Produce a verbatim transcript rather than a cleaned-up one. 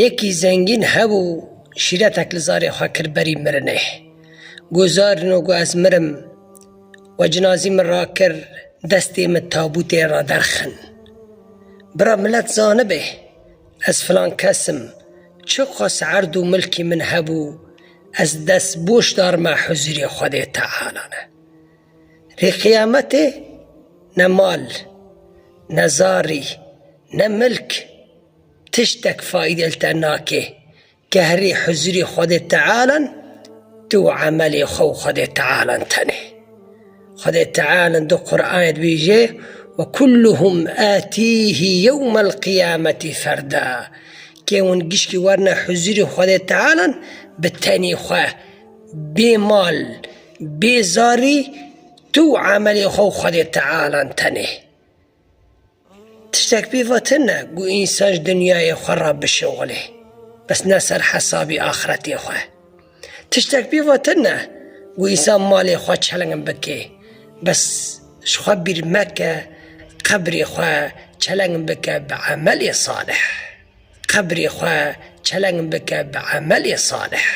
Yekî zengîn hebû, şîretek li zarê xwe kir berî mirinê. Got, zarino ku ez mirim, we cinazî min rakir, destê min tabûtê re derxin. Bira milet zanibe, ez filan kes im, çiqas erd û milkî min hebû, ez dest boş darime huzûrê Xwedê Teala ne. Rê qiyametê ne mal, ne zarî, ne milk, tiştek faîde li te nake. Ke herî huzurî Xwedê Tealan, tu û emelê xwe û Xwedê Tealan tenê. Xwedê Tealan di Qur'anê dibêje, "Ve kulluhum âtîhî yewmel qiyameti ferda." Ke hûn gişkî werine huzurî Xwedê Tealan, bi tenî xwe, bê mal, bê zarî, tu û emelê xwe û Xwedê Tealan tenê. Tiştek pê ve tune ku însan ji dinyayê xwe re bişixulê, bes ne ser hesabî axretê xwe. Tiştek pê ve tune ku însan malê xwe çeleng bike, bes ji xwe bîr meke qebrê xwe çeleng bike bi emelê salih. Qebrê xwe çeleng bike bi emelê salih.